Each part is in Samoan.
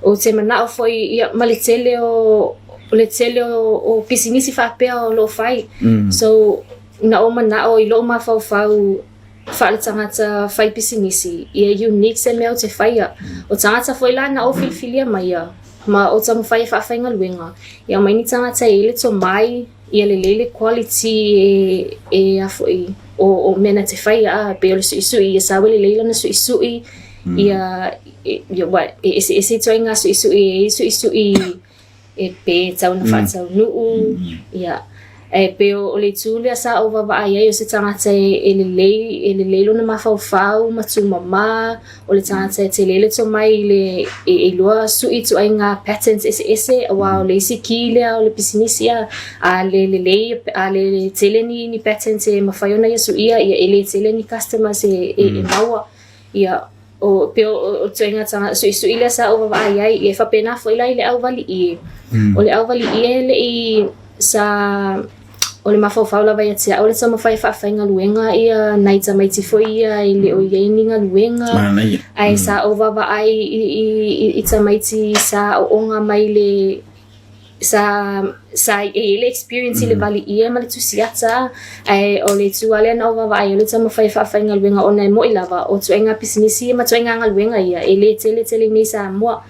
Ou te manao foi ia ma le tele o le tele o pisinisi faapea o lo o fai. So na ou manao i lou mafaufau faaletagata fai pisinisi, ia unique se mea ou te faia. O tagata foi la na ou filifilia maia ma ou taumafai e faafaigaluega, ia aumai ni tagata e i ai le tomai, ia lelei le quality e a foi o mea na te faia a pei o le suisui, ia sau e lelei lana suisui, ia ia e eseese ituaiga suisui e i ai suisui e pe tau ina faataunuu, ia. Ae pei o le itu lea sa ou vaavaai ai o se tagata e lelei, e lelei lona mafaufau ma tumama, o le tagata e tele le tomai i le e iloa sui ituaiga patterns eseese aua o le isi key lea o le pisinisi a, a le lelei, a le tele ni patterns e mafai ona ia suia, ia e le tele ni customers e maua. Ia, o pei o ituaiga tagata suisui lea sa ou vaavaai ai, ia e faapena foi la i le auvali ie. O le auvali ie e le i sa o le mafaufau lava ia te au o le taumafai e faafaigaluega ia nai tamaiti foi ia e le o i ai ni galuega. Manaia. Ae sa ou vaavaai i tamaiti sa aooga mai le sa sa e i ai le experience i le vali ie ma le tusi ata, ae o le itu lava lea na ou vaavaai ai o le taumafai e faafaigaluega ona e moni lava o ituaiga pisinisi ia ma ituaiga galuega ia e le tele tele i inei i Samoa.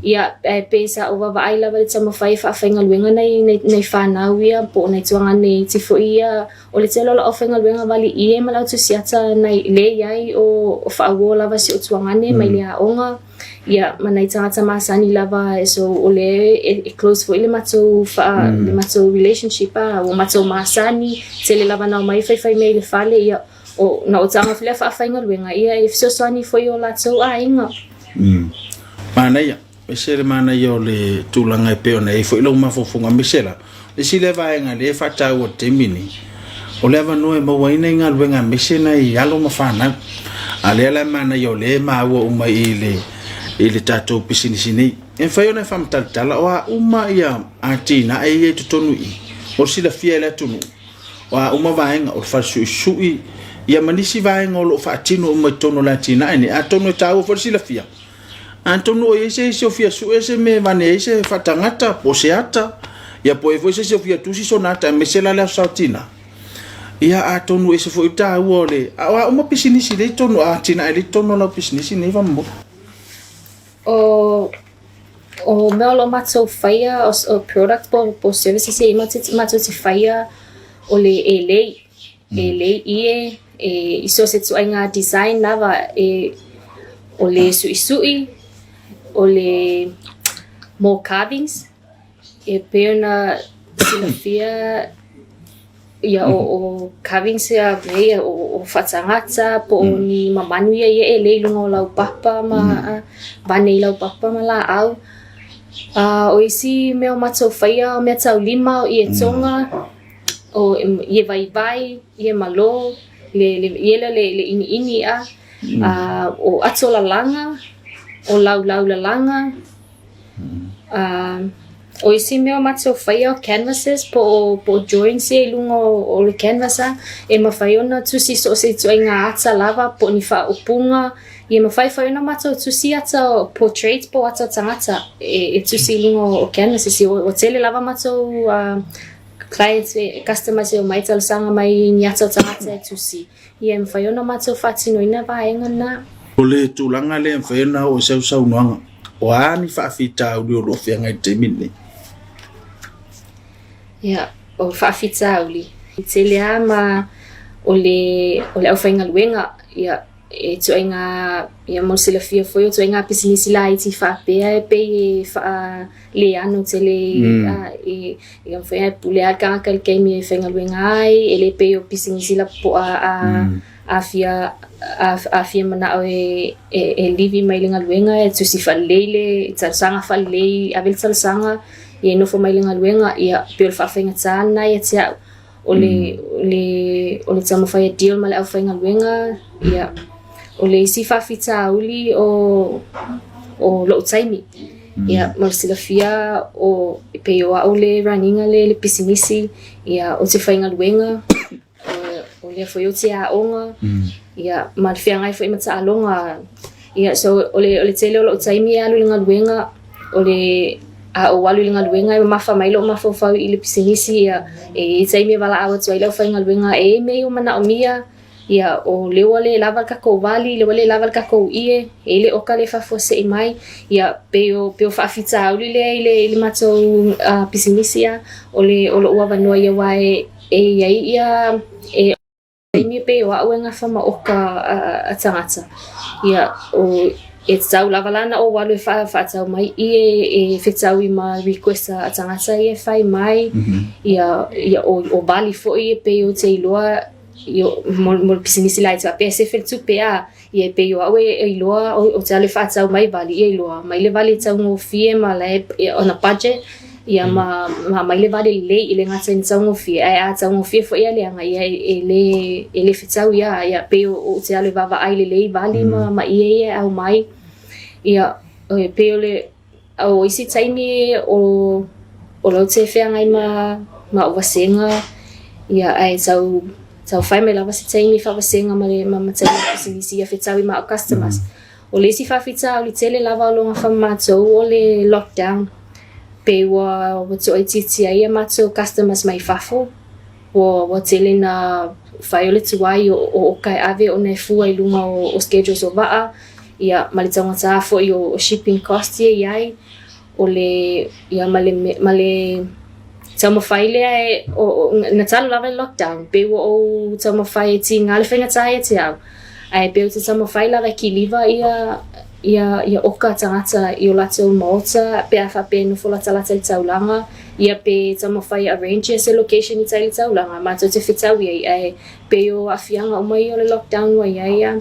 Ia ae pei sa ou vaavaai lava i le taumafai e faafaigaluega nai nai fanau ia po o nai tuagane iti foi ia o le tele o le aufaigaluega vali ie ma le au tusi ata nai lea i ai o faauo lava si ou tuagane mai le aoga. Ia, ma nai tagata masani lava, so o lea e close foi le matou faa, le matou relationship a, ua matou masani, tele lava na omai faifai mea i le fale, ia, o, na o taga foi lea faafaigaluega, ia e fesoasoani foi i o latou aiga. Manaia, ese le manaia o le tulaga e pei ona i ai foi lou mafaufauga aemaise la, le isi lea vaega lea e faataua i le taimi lenei, o le avanoa e maua ai nai galuega aemaise nai alo ma fanau. A lea la e manaia o lea e maua uma i le i le tatou pisinisi nei. E mafai ona e faamatalatala o a uma ia atinae ia i totonu i i, mo le silafia e le atunuu, o a uma vaega, o le falesuisui, ia ma nisi vaega o lo o faatino uma i totonu o le atinae nei. Atonu e taua foi le silafia, Atonu o i ai se isi o fia sue se mea e vane ai se faatagata po o se ata, ia po o i ai foi se isi o fia tusi sona ata aemaise la le Aso Saotina. Ia atonu e ese foi le taua o le, a o a uma pisinisi lea i totonu, atinae lea i totonu o lau pisinisi nei faamolemole. O o mea o lo o matou faia o product po o services ia matou te faia o le e lei. E lei ie, e i so o se ituaiga design lava e o le suisui, o le mo carvings, e pei ona silafia ia o carvings ia mea ia o faatagata po o ni mamanu ia e lei i luga o laupapa ma vane i laupapa ma laau. O isi mea o matou faia o meataulima, o ietoga. O ie vaivai, ie malo, le le ie lea le le ʻiniʻini a, a o ato lalaga, o laulau lalaga, a o isi mea o matou faia o canvases po o po o drawings ia i luga o le canvas a, e mafai ona tusi so o se ituaiga ata lava po o ni faaupuga, ia mafai foi ona matou tusi ata o portraits po o ata o tagata e tusi i luga o canvases. Ua tele lava matou Clients e customers e omai talosaga mai i ni ata o tagata e tusi, ia e mafai ona matou faatinoina vaega na. O le tulaga lea e mafai ona oo i sau saunoaga, o a ni faafitauli o lo o feagai i le taimi lenei? Ia, o faafitauli, e tele lava ma o le o le aufaigaluega, ia E ituaiga, ia mo le silafia foi, o ituaiga pisinisi laiti faapea e pei e faaleano tele i, ia mafai ona pule lava le tagata i le taimi e faigaluega ai, e le pei o pisinisi lapopoa a fia a fia manao e livi mai le galuega e tusi faalelei le talosaga faalelei, ave le talosaga ia e nofo mai i le galuega. Ia pei o le faafaigata lena ia te au. O le o le o le taumafai e deal ma le aufaigaluega, ia o le isi faafitauli o o lou taimi. Ia mo le silafia o e pei o au le run ina le pisinisi, ia ou te faigaluega, o lea foi ou te aoga, ia ma le feagai foi ma taaloga. Ia, so o le tele o lou taimi e alu i le galuega, o le a ou alu i le galuega e mamafa mai lou mafaufau i le pisinisi, ia, e i ai taimi e valaau atu ai le aufaigaluega e i ai mea ia ua manaomia, ia, o lea ua le lava le tatou vali, lea ua le lava le tatou ie, e i ai le oka lea e faafuasei mai, ia, pei o, pei o faafitauli lea i le, i le matou pisinisi ia, o le, o lou avanoa ia aua e, e i ai ia, e taimi pei o au e gafa ma oka a tagata, ia, o, e tatau lava la ona ou alu e faatau mai ie e fetaui ma request a tagata ia e fai mai, ia, ia o, o vali foi e pei ou te iloa mo le pisinisi laiti faapea e sefe le tupe a, ia e pei o au e iloa ou te alu e faatau mai vali, ia iloa mai le vali e taugofie ma la e ona budget, ia ma aumai le vali lelei, e le gata ina taugofie, ae a taugofie foi ae leaga, ia e le fetaui lava. Ia pei ou te alu e vaavaai lelei vali ma ie ia e aumai. Ia e pei o le O isi taimi o o lea ou te feagai ma ma au vasega, ia ae tau tau fai mai lava se taimi faavasega ma le ma taimi o le pisinisi ia fetaui ma au customers. O le isi faafitauli tele lava o lo o gafa ma matou o le lockdown. Pei ua ua toaitiiti ai a matou customers mai fafo, ua ua tele ina fai o le tuai o oka e ave ona e fua i luga o schedules o vaa, ia ma le taugata foi o shipping cost ia e i ai, o le ia ma le ma le taumafai lea e na talu lava le lockdown, pei ua ou taumafai e tiga le faigata ia te au, ae pei ou te taumafai lava e kiliva ia ia ia oka tagata i o latou maota pe a faapea e nofo latalata i le taulaga, ia pe taumafai e arrange se location i tai i le taulaga matou te fetaui ai, ae Pei o aafiaga uma ia o le lockdown ua i ai a,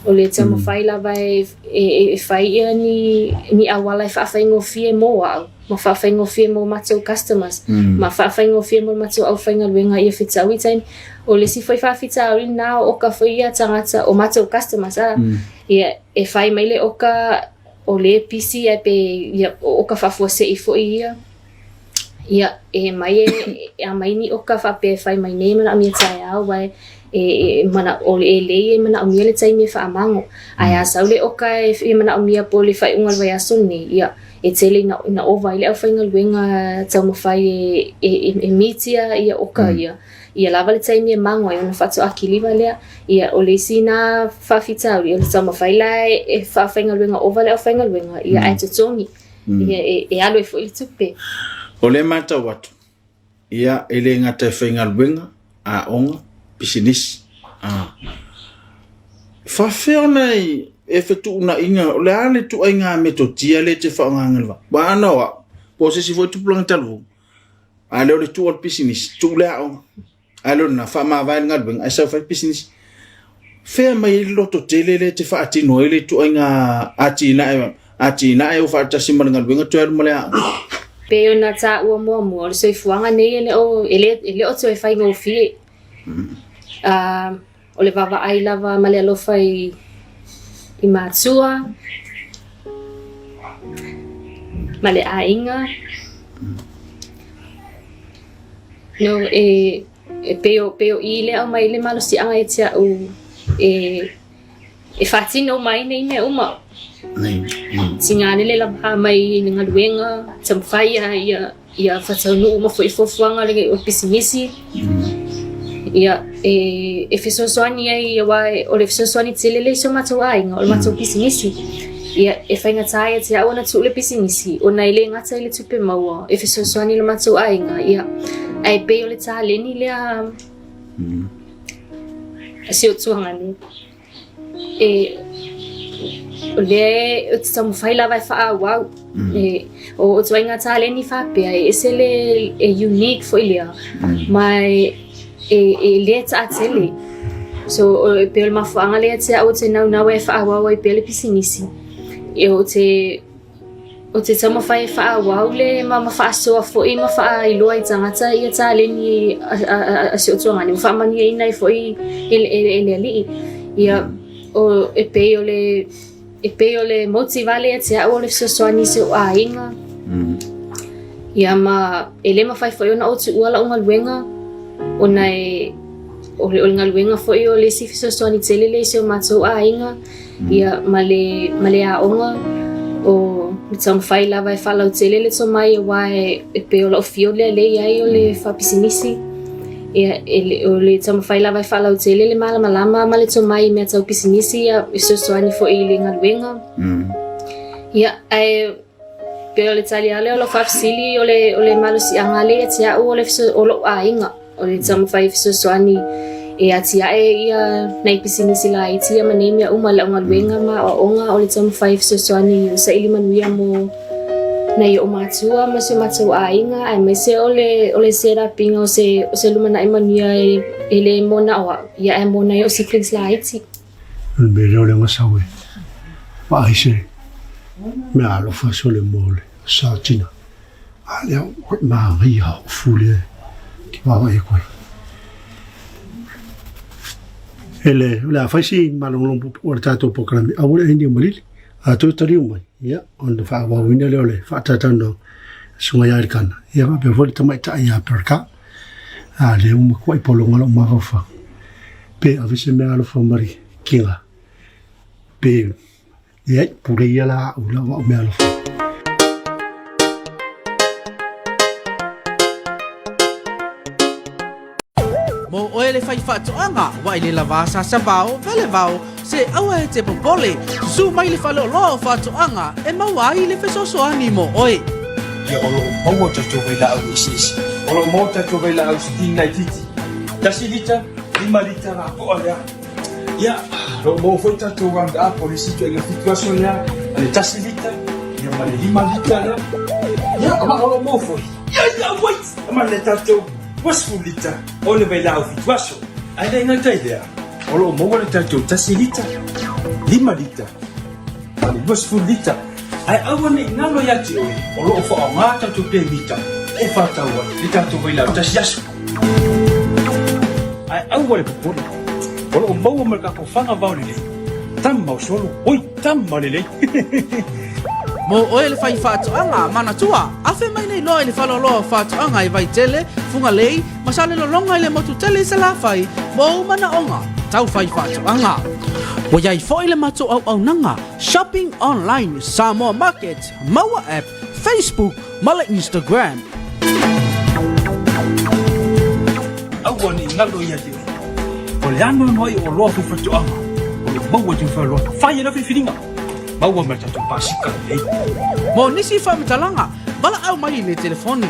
o le taumafai lava e, e, e fai ia ni, ni auala e faafaigofie mo au, ma faafaigofie mo matou customers, ma faafaigofie mo le matou aufaigaluega ia fetaui taimi. O le isi foi faafitauli lena o oka foi ia tagata, o matou customers a, ia e fai mai le oka o lea e pisi ae pe ia o oka faafuasei foi ia. Ia, e mai e aumai ni oka faapea e fai mai nei e manaomia taeao aua e o le lelei e manaomia le taimi e faamago. Ae a sau le oka e manaomia po o le faaiuga o le vaiaso lenei, ia, e tele ina ova ai le aufaigaluega taumafai e meet ia oka ia, ia lava le taimi e mago ai ona faatoa kiliva lea. Ia, o le isi lena faafitauli, o le taumafai la e faafaigaluega ova le aufaigaluega, ia ae totogi. Ia, e alu ai foi le tupe. O lea e matau atu, ia, e le gata e faigaluega, aoga, pisinisi, a. Faafefea ona e fetuunaiga, o le a le ituaiga metotia lea e te faaaogaina i le vaa? Aua ana o au, po o se isi foi tupulaga talavou, a lea o le tuu o le pisinisi, tuu le aoga. Ae le o lena, faamavae le galuega ae sau fai le pisinisi. Fea mai ai le lototele lea e te faatino ai le ituaiga atinae, atinae o faatasi ma le galuega toe alu ma le aoga? Pei ona taua muamua, o le soifuaga nei e le o, e le, e le o toe faigofie. O le vaavaai lava ma le alofa i, i matua, ma le aiga. No, e, e pei o, pei o i lea e aumai ai le malosiaga ia te au e, e faatino uma ai nei mea uma. Tiga lele lava mai i le galuega, taumafai ia, ia Ia faataunuu uma foi fuafuaga o le pisinisi. Ia, e fesoasoani ai aua o le fesoasoani tele lea i so matou aiga, o le matou pisinisi. Ia, e faigata ia te au ona tuu le pisinisi, ona e le gata i le tupe maua, e fesoasoani i lo matou aiga. Ia, ae pei o le taleni lea a si ou tuagane. E, o lea ou te taumafai lava e faaauau. E, o ituaiga taleni faapea, e ese le e unique foi lea, ma e, e le taatele. So, e pei o le mafuaaga lea ia te au ou te naunau ai e faaauau ai pea le pisinisi. E, ou te Ou te taumafai e faaauau le ma faasoa foi ma faailoa i tagata ia taleni a si ou tuagane ua faamanuiaina ai foi e le Alii. Ia, o, e pei o le, e pei o le motive lea ia te au o le fesoasoani i si ou aiga. Ia ma e le mafai foi ona ou tuua lau galuega ona e, o le galuega foi o le isi fesoasoani tele lea i si o matou aiga. Ia, ma le, ma le aoga o le taumafai lava e faalautele le tomai aua e, e pei o lau field lea lea i ai o le faapisinisi. Ia, e le, o le taumafai lava e faalautele le malamalama ma le tomai i mea tau pisinisi, ia, e fesoasoani foi i le galuega. Ia, ae pei o le tali lava lea o lau faafesili, o le, o le malosiaga lea ia te au o le, o lou aiga. O le taumafai e fesoasoani e atiae ia nai pisinisi laiti ia ma nei mea uma, lau galuega ma aoaoga, o le taumafai e fesoasoani e saili manuia mo nai ou matua ma si o matou aiga, aemaise o le, o le set up ina o se, o se lumanai manuia e, e le mo na o au, ia ae mo nai ou siblings laiti. O le mea lea o le gasau e vaai se mea alofa sole mo le sa tina. A lea ua manaia o fu lea ke vaavaai atu ai. Ele, o le a fai si malongolongo o le tatou polokalame, aua le aini o malili. A toe taliu mai, ia, ona faaauauina lea o le faatatalanoaga susuga ia Elikana. Ia faapea foi le tamaitai ia Perka. A lea ua matuai pologa lou mafaufau. Pe ave se mea alofa ma le kiga. Pe Leai, pule ia la au lau au mea alofa. Mo oe le fai faatoaga, wa i le lava sa sa vao, vele vao, se aua e te popole, susu mai le faleoloa o faatoaga e maua ai le fesoasoani mo oe. Ia o lo o maua tatou vailaau eseese. O lo o maua tatou vailaau sitini laitiiti, 1 lita, 5 lita lapoa lea. Ia, o lo o maua foi tatou round up o le isi ituaiga 7 aso lea, ma le 1 lita, ia ma le 5 lita lea. Ia, ma o lo o maua foi, ia, ia, wait! Ma le tatou 20 lita o le vailaau 7 aso. Ae le gata i lea, o lo o maua le tatou 1 lita, 5 lita, ma le 20 lita. Ae aua ne i galo ia te oe, o lo o faaaoga tatou pemita e faatau ai le tatou vailaau tasi aso. Ae aua le popole, o lo o maua ma le tatou faga vao lelei, tama o solo, oi tama lelei. Mo oe le fai faatoaga, manatua, afe mai nei loa i le faleoloa o faatoaga i Vaitele, Fugalei, ma Salelologa i le motu tele i Salafai mo ou manaoga tau fai faatoaga. Ua i ai foi le matou auaunaga Shopping Online Samoa Market, Maua App, Facebook ma le Instagram. Aua ne i galo ia te oe. O le anoano ai o oloa faifatoaga o lo o maua i tau faleoloa. Fai e lau filifiliga. Maua ma le tatou pasika lelei. Mo nisi faamatalaga, valaau mai i le telefoni.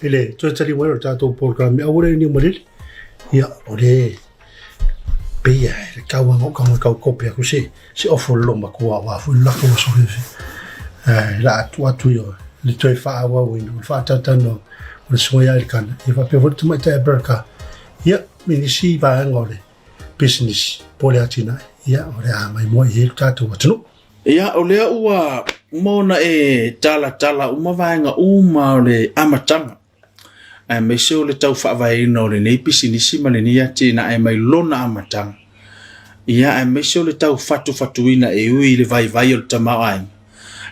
I le toe tali mai o le tatou polokalame aua le niu malili, ia o le pei e le tau aga o kau kau kope aku se se ofo le matua wa fu la ko so le eh la atu atu yo le toe faaauauina o le faatautanoa o le susuga ia Elikana ia faapea foi le tamaitai Berka ia me nisi vaega o le pisinisi po o le atinae ia o le a maimoa i ai lo tatou atunuu. Ia, o lea ua uma ona e talatala uma vaega uma o le amataga, aemaise o le tau faavaeina o lenei pisinisi ma lenei atinae mai lona amataga. Ia, aemaise o le tau fatufatuina e ui i le vaivai o le tamaoaiga.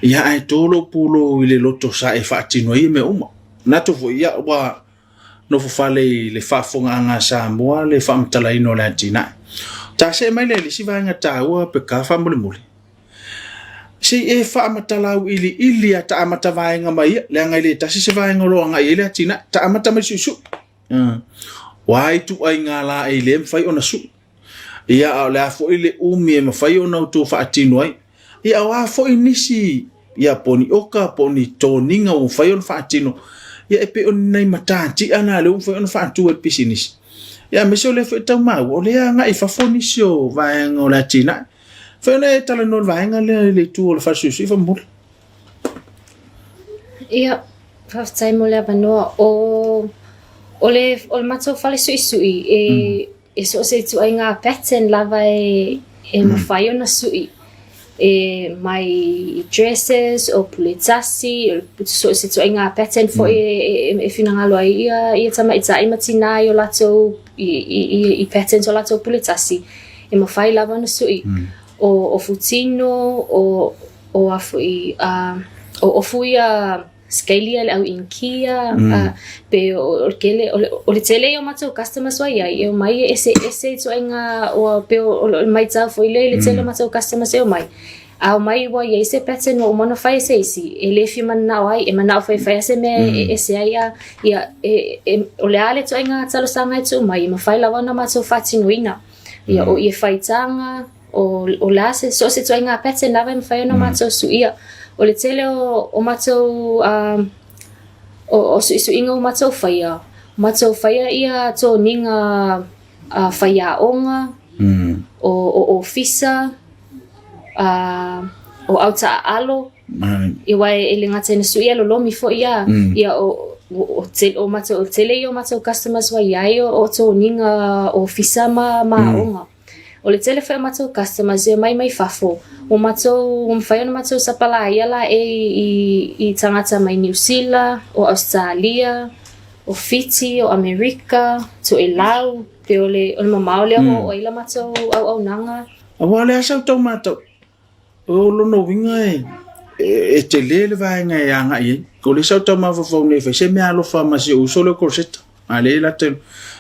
Ia, ae to lou pulou i le loto sa e faatino ai ia mea uma. Manatu foi, ia, ua nofo fale i le faafofogaaga a Samoa le faamatalaina o le atinae. Ta see mai lea i le isi vaega taua pe ka faamolemole. Se i e faamatala auiliili a ta amata vaega mai ia, leaga e le tasi se vaega o lo o agai i ai le atinae. Ta amata mai suisui. O a ituaiga laei le mafai ona sui. Ia, a o le a foi le umi e mafai ona outou faatino ai. Ia, o a foi nisi, ia, po o ni oka, po o ni toniga ua mafai ona faatino, ia, e pei o ni nai matatia na lea ua mafai ona faatu e le pisinisi. Ia, aemaise o lea foi e tau maua, o lea e agai i fafo nisi o vaega o le atinae. Fai ona e talanoa i le vaega lea i le itu o le fale suisui faamolemole. Ia, Faafetai mo le avanoa. O o le o le matou fale suisui e e so o se ituaiga pattern lava e e mafai ona sui. E mai dresses o puletasi, o so o se ituaiga pattern foi e e e finagalo ai ia ia tamaitai ma tinā i o latou i i i patterns o latou puletasi, e mafai lava ona sui. O o futino, o o a foi a o ofu ia scaly ia le au Inikia, a pe o le tele o le o le tele ia o matou customers ua i ai, e omai e eseese ituaiga ua pei o le matau foi lea i le tele o matou customers e omai, a omai ua i ai se pattern ua uma ona fai e se isi, e le fia mananao ai, e manao foi e fai se mea e ese ai a ia e e o le a le ituaiga talosaga e tuu mai, e mafai lava ona matou faatinoina. Ia o ie faitaga, o, o le a se, so o se ituaiga pattern lava e mafai ona matou suia. O le tele o, o matou um, o, o suisuiga ua matou faia, matou faia ia toniga uh, faiaoga, o, o ofisa, uh, o au taaalo, Ia aua e le gata ina suia lolomi foi ia, ia o o te o matou o tele ia o matou customers ua i ai o toniga ofisa ma ma aoga. O le tele foi o matou customers e omai mai fafo, ua matou ua mafai ona matou sapalaia laei i i tagata mai Niu Sila, o Ausetalia, o Fiti, o Amerika, Toelau, pei o le o le mamao lea ua oo ai la matou auaunaga. Aua o le a sau tau matau, O lona uiga e, e tele le vaega e agai ai. O le sau tau mafaufau nei fai se mea alofa ma si ou uso lea o Crosetta. A le la te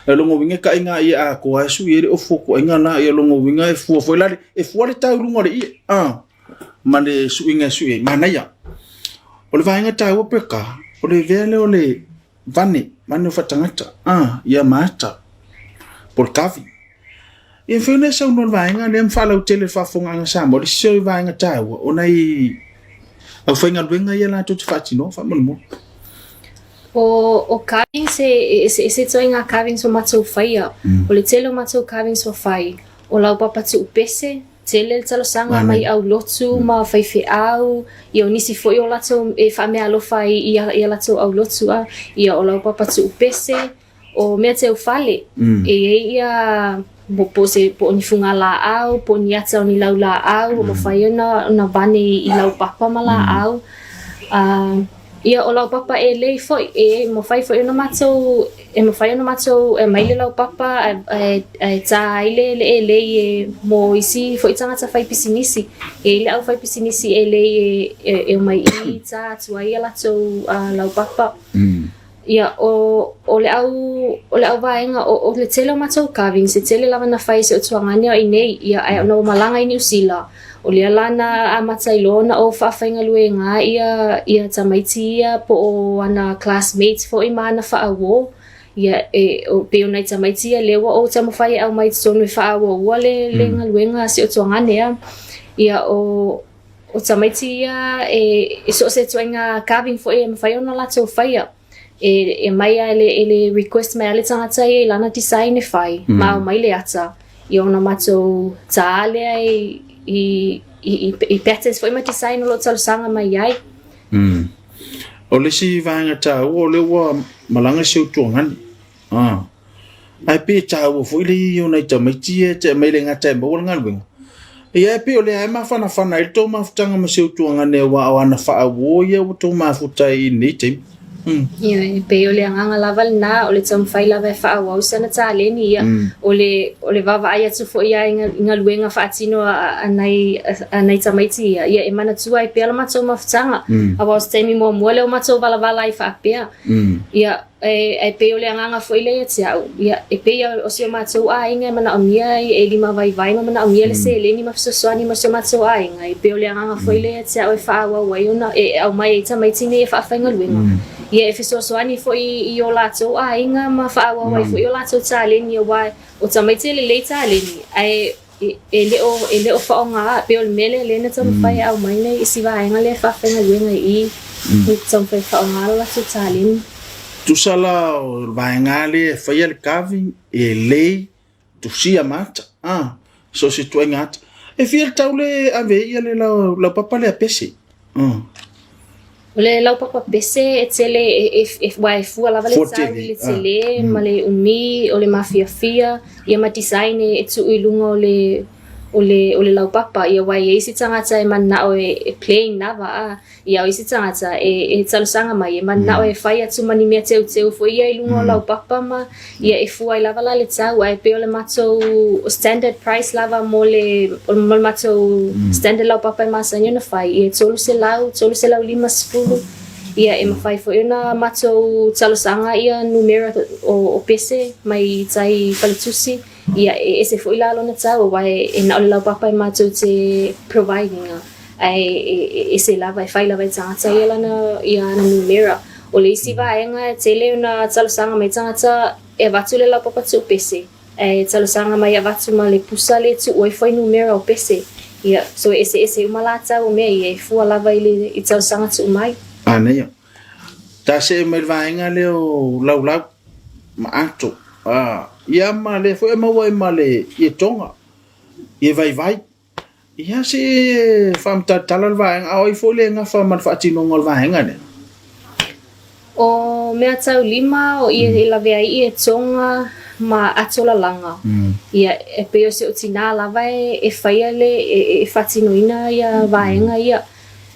lona uiga e kai ngā ia atoa e sui e le ofu kuaiga la ia lona uiga e fua foi la e fua le tau luga o le ie. Ah, ma le suiga e sui ai. Manaia. O le vaega taua pe ka, o le vea lea o le vane, vane o faatagata, ah, ia maata, po o le kavi. Ia mafai ona e saunoa i le vaega lea ma faalautele i le faafofogaaga a Samoa, le isi o vaega taua, o nai aufaigaluega ia latou te faatinoa faamolemole. O, o carvings e eseese ituaiga carvings o matou faia. O le tele o matou carvings ua fai, o laupapa tuupese, Tele le talosaga mai aulotu ma faifeau, ia o nisi foi o latou e faameaalofa ai i a latou aulotu a, ia o laupapa tuupese, o mea teu fale, e i ai ia po o se po o ni fugalaau, po o ni ata o ni laulaau, ua mafai ona ona vane i laupapa ma laau. A Ia, o laupapa e lei foi, e mafai foi ona matou, e mafai ona matou e aumai le laupapa ae, ae tā ai le, le elei e mo isi foi tagata fai pisinisi. E i ai le au fai pisinisi elei e, e, e omai i tā atu ai a latou uh, laupapa. Ia, o, o le au, o le au vaega, o, o le tele o matou carvings, e tele lava na fai e si ou tuagane o i nei, ia, ae ona ua malaga i Niu Sila, O lea la na amata ai loa ona ou faafaigaluega ia ia tamaiti ia po o ana classmates foi ma ana faauo. Ia e o pei o nai tamaiti ia lea ua ou taumafai e aumai i totonu e faaauaua le le galuega a si ou tuagane a. Ia o o tamaiti ia e e so o se ituaiga carving foi e mafai ona latou faia. E e mai lava e le e le request mai lava le tagata ia i lana design e fai ma aumai le ata. Ia ona matou tā lea i, i, i, i patterns foi ma design o lo o talosaga mai ai. O le isi vaega taua o lea ua malaga si ou tuagane. Ah. Ae pei e taua foi le i o nai tamaiti ia e te aumai le gata e maua le galuega. Ia e pei o lea e mafanafana ai le tou mafutaga ma si ou tuagane aua o ana faauo ia ua tou mafuta ai i lenei taimi. Ia, e pei o le agaga lava lena, o le taumafai lava e faaauau sana taleni, ia, o le, o le vaavaai atu foi lava i i galuega faatino a, a nai, a nai tamaiti ia, ia e manatua ai pea la matou mafutaga. Aua o se taimi muamua lea ua matou valavala ai faapea. Ia, E, e pei o le agaga foi lea ia te au, ia, e pei o si o matou aiga e manaomia e limavaivai ma manaomia le seleni ma fesoasoani mo si o matou aiga. E pei o le agaga foi lea ia te au e faaauau ai ona e aumai ai tamaiti nei e faafaigaluega. Ia e fesoasoani foi i o latou aiga ma faaauau ai foi o latou taleni aua o tamaiti e lelei taleni ae e le o e le o faaaoga pei o le mea lea lea na taumafai e aumai nei isi vaega lea e faafaigaluega i i e taumafai e faaaoga lo latou taleni. Tusa la o le vaega lea e faia le carving, e lei, tusia ma ata, a, so o se ituaiga ata. E fia le tau le ave ai le laupapa lea pese? O O le laupapa pese e tele aua e fua lava le tau i le tele ma le umi o le mafiafia ia ma design e tuu i luga o le o le o le laupapa ia aua e i ai isi tagata e mananao e plain lava a ia o isi tagata e talosaga mai e mananao e fai atu ma ni mea teuteu foi ia i luga o laupapa ma ia e fua ai lava la le tau ae pei o le matou standard price lava mo le mo le matou standard laupapa e masani ona fai ia e 300, 350 ia e mafai foi ona matou talosaga ia numera o pese mai tai faletusi ia e ese foi la lona tau aua e na o le laupapa e matou te provide ina ae e ese lava e fai lava e tagata ia lana ia ana numera. O le isi vaega e tele ona talosaga mai tagata e avatu le laupapa tuu pese ae talosaga mai e avatu ma le pusa le tuu ai fuainumera o pese. Ia so e eseese uma la tau o mea ia e fua lava i le i talosaga tuu mai. Manaia. Ta see mai le vaega lea o laulau ma ato. Ia ma lea foi e maua ai ma le ietoga, ie vaivai. Ia se faamatalatala le vaega, a o ai foi le gafa ma le faatinoga o le vaega lea? O mea taulima o ia e lawe ai ietoga ma ato lalaga. Ia, e pei o si ou tinā lava e faia le, e faatinoina ia vaega ia.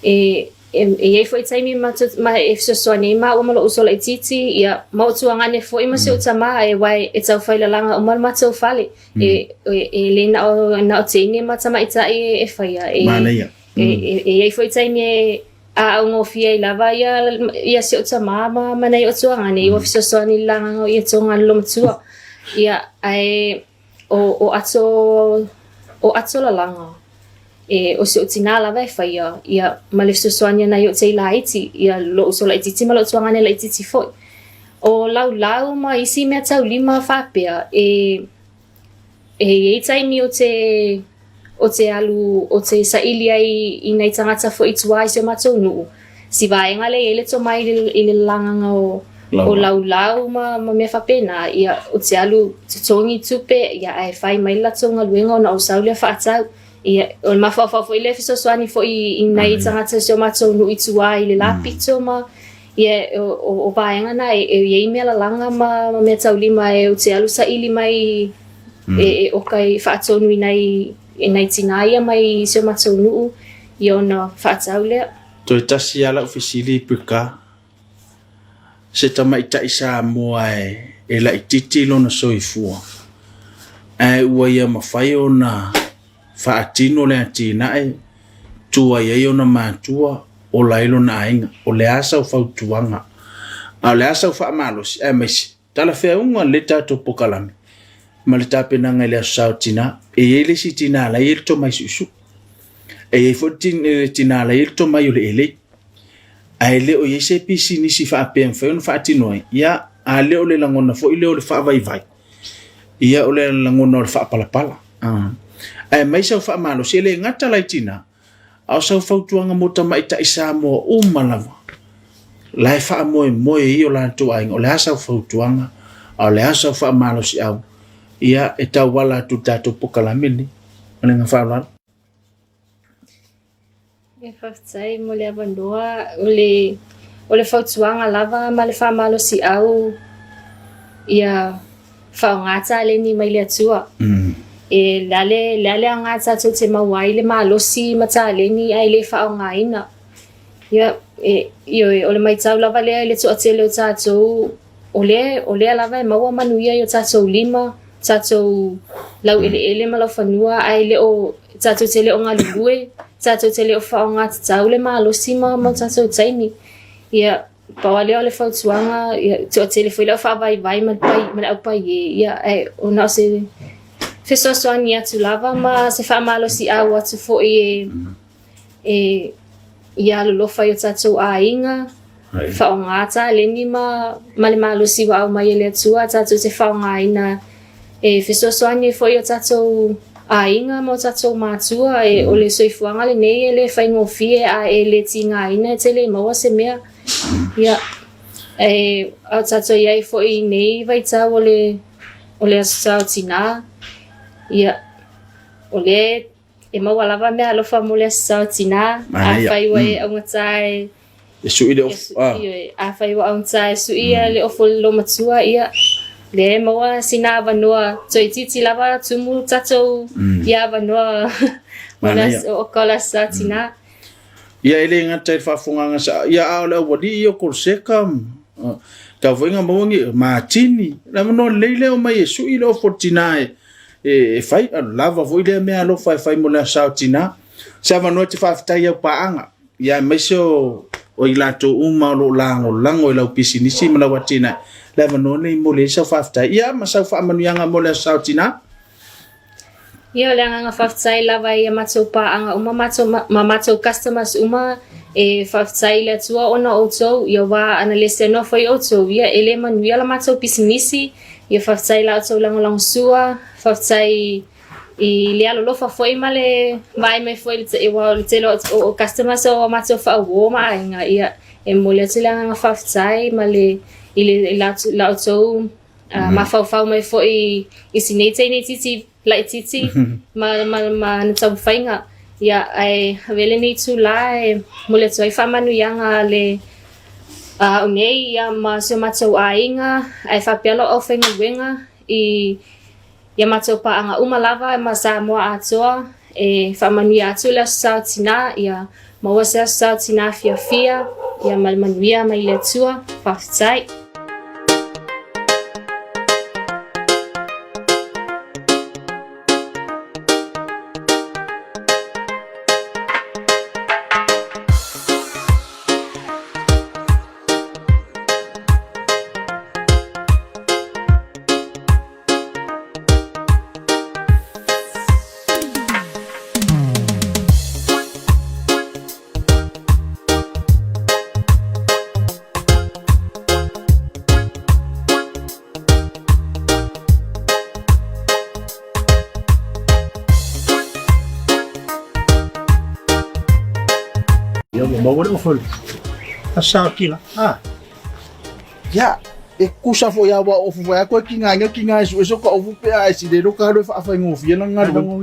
E E i ai foi taimi ma e fesoasoani ai maua ma lou uso laitiiti, ia, ma ou tuagane foi ma si ou tama, e aua e tau fai lalaga uma le matou fale. E, e le na o, na o teine ma tamaitai e faia. E, Manaia. E, e i ai foi taimi e aaugofie ai lava ia, ia si ou tama ma, ma nai ou tuagane, ua fesoasoani i le lagaga o ietoga a le olomatua. Ia, ae o, o ato, o ato lalaga, E, o si ou tinā lava e faia, ia, ma le fesoasoani a nai ou tei laiti, ia, lou uso laitiiti ma lou tuagane laitiiti foi. O laulau ma isi mea taulima faapea, e, e i ai taimi o te, o te alu, o te saili ai i nai tagata foi i tua i si o matou nuu, si vaega lea e i ai le tomai i le, i le lagaga o, o laulau ma, ma mea faapena, ia, o te alu totogi tupe, ia, ae fai mai le latou galuega ona ou sau lea faatau. Ia, o le mafaufau foi lea e fesoasoani foi i nai tagata o si o matou nuu i tua i le la pito ma ia o, o, o vaega na e, e i ai mea lalaga ma, ma mea taulima e ou te alu saili mai e, e oka i faatonu i nai, i nai tinā ia mai si o matou nuu ia ona faatau lea. Toe tasi lava lau fesili Brika, se tamaitai Samoa e laitiiti lona soifua, ae ua ia mafai ona faatino le atinae tuai ai ona matua ola ai lona aiga. O le a sau fautuaga, a o le a sau faamalosi, aemaise talafeauga le tatou pokalame ma le tapenaga i le Aso Sa o Tina. E i ai le isi tina la e i ai le tomai suisui, e i ai foi le tina la e i ai le tomai o le elei. Ae le o i ai se pisinisi faapea e mafai ona faatino ai, ia, a le o le lagona foi lea o le faavaivai, ia o le lagona o le faapalapala. Ae aumai sau faamalosi, e le gata la i tina, a o sau fautuaga mo tamaitai Samoa uma lava, la e faamoemoe i o latou aiga, o le a sau fautuaga, a o le a sau faamalosiau, ia, e tauala atu i le tatou pokalame lenei. Ma le agaga faaaloalo. Ia faafetai mo le avanoa. O le, o le fautuaga lava ma le faamalosiau ia faaaoga taleni mai le Atua. E le a le, le a le aoga tatou te maua ai le malosi ma taleni ae le faaaogaina. Ia, e, ioe, o le matau lava lea i le toatele o tatou, o lea, o lea lava e maua manuia i o tatou lima, tatou laueleele ma laufanua, ae le o, tatou te le o galulue, tatou te le o faaaoga tatau le malosi ma, ma o tatou taimi. Ia, pau lava lea o le fautuaga, ia, toatele foi le au faavaivai ma le pai, ma le aupai e, ia, ae ona o se fesoasoani atu lava ma se faamalosiau atu foi e, e ia alolofa i o tatou aiga, faaaoga taleni ma, ma le malosi ua aumai e le Atua, tatou te faaaogaina e fesoasoani ai foi i o tatou aiga ma o tatou matua, e o le soifuaga lenei e le faigofie a e le tigaina e te le maua se mea. Ia, e, a o tatou i ai foi i nei vaitau o le, o le Aso Sa o Tinā, ia, o lea E maua lava mea alofa mo le Aso Sa o Tinā. Afai ua e augata e, E suʻi le ofu, a. Ioe, afai ua augata e suʻi le ofu o le loomatua, ia, lea e maua sina avanoa toeitiiti lava tumu tatou i avanoa o o le Aso Sa Tinā. Ia, e le gata i le faafofogaaga sa, ia, a o le aualii ia o Koloseka, tau foi ina maua ni matini. O le avanoa lelei lea e omai e suʻi le ofu o le tinā e fai, a lava foi lea mea alofa e fai mo le Aso Sa o Tinā. Se avanoa e te faafetai i au paaga, ia aemaise o o i latou uma o lo o lagolago i lau pisinisi ma lau atinae. Le avanoa lenei mo le sau faafetai, ia ma sau faamanuiaga mo le Aso Sa o Tinā. Ia, o le agaga faafetai lava i a matou paaga uma matou, ma matou customers uma, e faafetai i le Atua ona o outou, ia aua ana le seanoa foi outou, ia e le manuia la matou pisinisi. Ia faafetai i la outou lagolagosua, faafetai i le alolofa foi ma le vaai mai foi aua o le tele o customers o matou faauo ma aiga, ia e momoli atu le agaga faafetai ma le i le la outou mafaufau mai foi i si nei teine itiiti laitiiti ma ma ma ana taumafaiga. Ia ae avea lenei itulā e momoli atu ai faamanuiaga a le au nei ia ma si o matou aiga ae faapea lou aufaigaluega i Ia matou paaga uma lava ma Samoa atoa e faamanuia atu le Aso Sa o Tinā, ia maua se Aso Sa o Tinā fiafia, ia ma le manuia mai le Atua. Faafetai. Ia ua maua le ofa a Sakila. Ah. Ia, e kusa foi a ua ofu foi a koe ki ngā inga ki ngā esu eso ka ofu pe a e si rero ka haru e whaafaingofie na ngaru.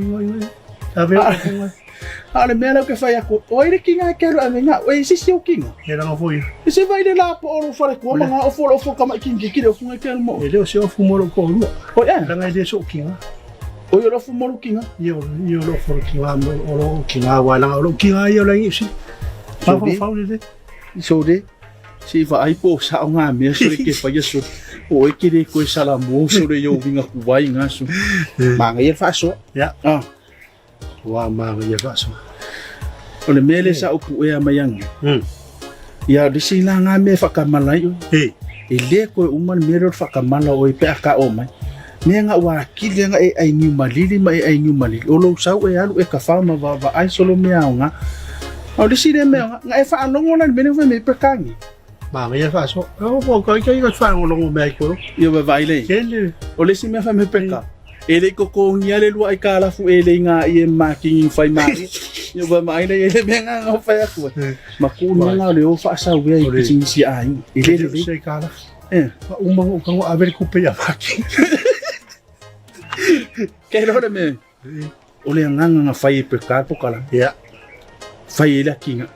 A le mea leo ke whai ako, o ai le ki ngā ke aru a me ngā, o e sisi o ki ngā. E ranga foi. E se vai le la po oro whare kua ma ngā ofu o ofu ka mai ki ngi ki le ofu ngai ke aru mo. E leo se ofu mo lo ko rua. O e. Ranga e le so ki ngā. O i o ofu mo lo ki ngā. Ia o lo ofu ki ngā mo o lo ki ngā wa langa o lo ki ngā ia o la ngi si. Pa fa fa le. So de. Se i vaai po o sao ngā mea sore ke whaia sore. O e kere koe sala mō sore i o winga kuwai ngā so. Māngai e whaasoa. Ya. Ah. Wa māngai e whaasoa. O le mea le sa upu ea mai angi. Ia risi la ngā mea whakamala i oi. E. E le koe uma le mea leo whakamala oi pe aka o mai. Mea ngā wā kili anga e ai niu malili ma e ai niu malili. O lou sau e alu e ka whao ma va va ai solo mea o ngā. O le sile mea o ngā, ngā e whaalongo la le mea whai me pekangi. Māngai e whaasoa. O po kai kai ka whaalongo mea i koe. Ia wa vai lei. Kele. O le si mea whai me peka. E le kokongia le lua i ka lafu e le ngā i e mākingi whai māri. Ia wa mai lei e le mea ngā ngā whai aku. Ma ku ni ngā le o whaasau ea i pisinisi a inga. E le le. Se ka lafu. Eh. Ma uma o kango avere kupe ia maki. Kei rore me. O le anganga nga whai e pe ka po kala. Ia. Whai e la kinga.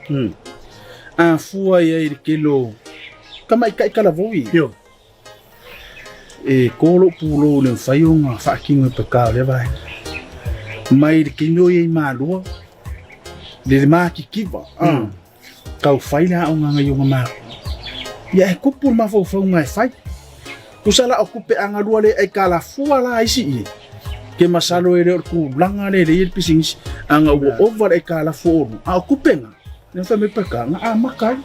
A fua ia i le kelo. Ka mai kai kala voi. Io. E kolo pulo le whai o ngā whaakinga pe ka o le vai. Mai le kino i malua. Le le maki kiwa. Tau whai la o ngā ngai o ngā māku. Ia e kupu le mafaufauga e fai. Tusa la o kupe anga lua le ai ka la fua la isi ie. Ke masalo e le o le kulaga le le i le pisinisi. Anga ua ova le ai ka la fua o A o kupenga. Le whai me peka nga a maka ai.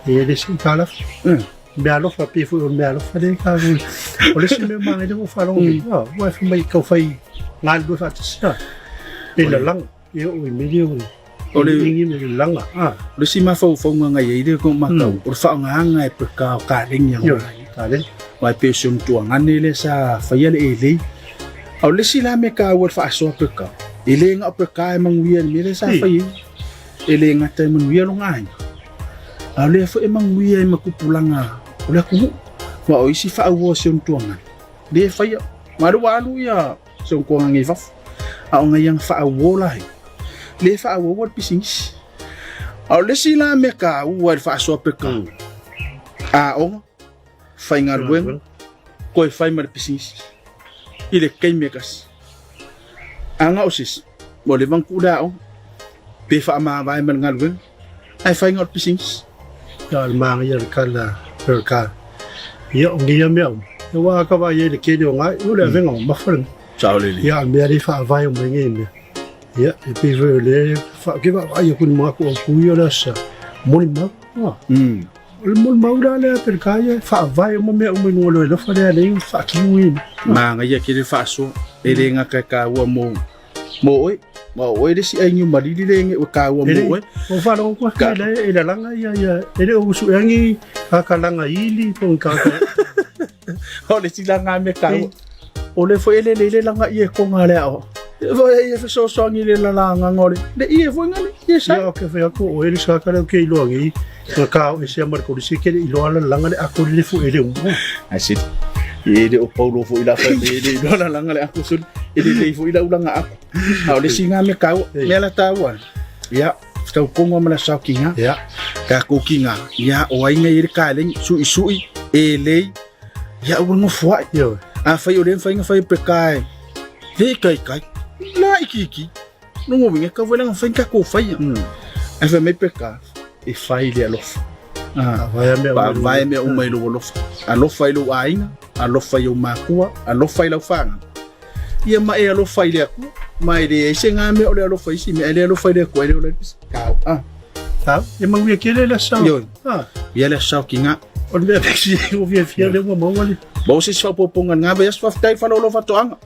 E le si ka la. Mea alofa pe foi o mea alofa le ka o le si mea mangai le mo whalongo. Wa e mai kau whai ngā lua whaatasi. Pe la langa. E o i mele o O le ingi me le langa. O le isi mafaufauga ngai ai le ko matau, o le faaaogaga e peka o kalegi a Io, ngai. kalegi. Aua e pei o si ona tuagane lea sa faia le elei. A o le isi la mea taua i le faasoa peka, e le na o peka e manuia i le mea lea sa fai ai. E le gata e manuia lona aiga, a o lea foi e manuia ai ma tupulaga o le atunuu. Aua o isi faauoa o si ona tuagane, lea e faia. Ma o lea ua alu ia Si ona tuagane i fafo, a o ngai ana faauo la ia, le faaauaua le pisinisi. A o le isi la mea taua i le faasoa peka, aoga, faigaluega, toe fai ma le pisinisi i le taimi e tasi. A na o se isi, ua leva ona tuu le aoga, pe faamavae ma le galuega, ae fai na o le pisinisi. Ia, o le manaia o le tala Perka. Ia, o ngeia mea uma, ia ua ka vaai ai i le tele o nga, o le avega mamafa lena. Sao lelei. Ia, a o le mea lea e faavae uma ai nei mea. Ia, e pei foi o lea ou te vaavaai atu i ni manatu autu ia o le aso Sa, molimau. O le molimau la lea a Perka ia, e faavae uma mea uma i luga o le alofa lea lea e faatino ai. Manaia tele faasoa, e le gata e taua mo mo oe, ma o oe le isi ai Niumalili le e taua mo oe. O faalogo atu atu e lalaga ia ia e le o suea ni kakalaga ili po o ni kaka. O le tulaga mea taua. O le foi e lele le laga ie konga le ao. E foi e fesoasoani i le lalagaga o le le ie foi ngale ie sa. Ia o ke fai atu o ele sa kale o ke iloa ngi nga ka o ese ma le kolisi ke le iloa la langa le ako le fu ele umu. Ai se e le o paulo foi la fai me le iloa la langa le ako suli e le le foi la ulanga ako. A o le singa me kau me la taua. Ia tau kongo ma la sau kinga. Ia. Ka ko kinga. Ia o ai ngai le ka le sui sui e le ia ua nofo ai. Ioe. Afai o le mafai ona fai pe ka e le ikaika, la ikiiki. Longa uiga e tatau foi la ona fai ni tatou faia. Ae fai mai pe ka e fai i le alofa. Faavae mea uma i lou Faavae mea uma i lou alofa. Alofa i lou aiga, alofa i ou matua, alofa i lau fanau. Ia ma e alofa i le Atua. Ma e leai se ga mea o le alofa i isi mea, ae le alofa i le Atua e le ola ai le pisa. Tau. Ah. Tau. Ia manuia tele le aso. Ioe. Ah. Ia le aso ki ngā. O le mea pesi ua fiafia lea ua maua le. Ma o se isi faaopoopoga i lena vaiaso, faafetai faleolo faatoaga.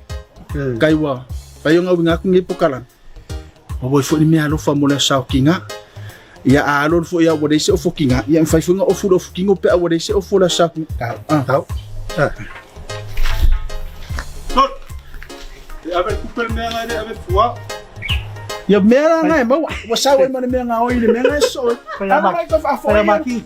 Kai ua fai ona uiga atu lenei pokalame. Maua ai foi le mea alofa mo le aso ki ngā. Ia a alualu foi au ua leai se ofo ki ngā, ia e mafai foi ona ofu le ofu kino pe a ua leai se ofo o le aso ki ngā. Tau. Ah. Tau. Ah. Tol. E ave le kupe le mea ngai le ave fua. Ia mea la ngai maua. Ua sau ai ma le mea gaoi i le mea ngai soo. Alo mai ka faafoi.